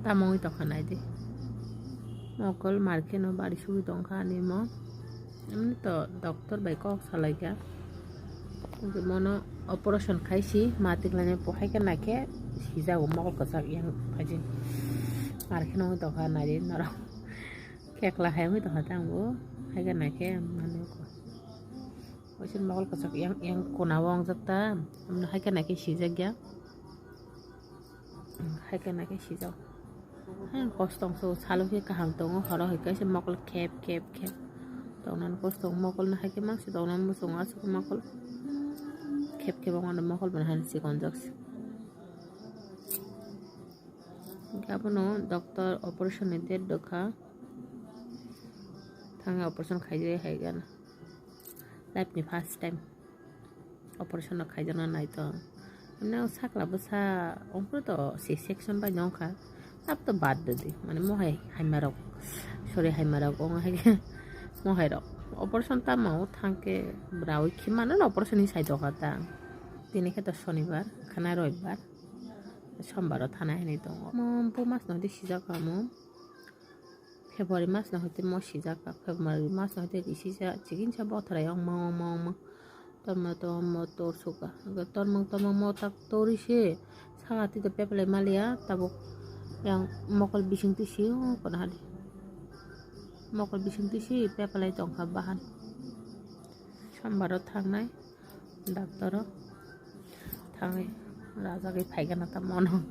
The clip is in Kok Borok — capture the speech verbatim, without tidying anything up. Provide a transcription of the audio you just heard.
Tamo wngwi tongkha naidi. Mokol markhe no bari sugwi tongkha ani mo. Emni to doctor bai kok salaikha. Mono operation khaisi ma tiklani po haikhe naikhe sijago mokol kwchak yang phaji. Markhe no wngwi tongkha naidi norok. Kekla hai wngwi tongkha tei ang bo haikhe naikhe mani ko. Waisa mokol kwchak yang yang kona o wngjak ta. Haikhe naikhe sijak ya. Haikhe naikhe sijak. Hai kosto wngso salo khe kaham tongo horo hai kaisa mokol khep khep khep. Tongnani kosto mokol no haikhe mangsi tongnani muchungo aswk mokol. Khep khep wngmano mokol bo hani chikonjak se. Abono doctor operation ni date dokha. Thangwi operation khaijak hai gana. Life ni first time operation no khaijakna naitong. Mane o sakla bwsa ongkru to C section bai nongkha. Tab to bad de di. Mane mohai haima rok. Sorry, haima rok ong hai. Mohai rok. Operation tamo thangke brawi khimano operation ni sai doka ta. Tini khe to shonibar, khana roibar. Sombar o thana hinwi tongo. Mo bo mas no di sijak amo. February mas no hoite mo sijak ka, February mas no hoite risi ja, chikisa bothora yang ma ma ma. Torma torma tor suka. Torma torma mo tak tori se. Saka ti to pepele malia tabuk yang mokol bising ti si o kono hadi. Mokol bising ti si pepele tongkha bahan. Sombar o thangnai. Doctor o thangwi rajagwi phaigana ta mono.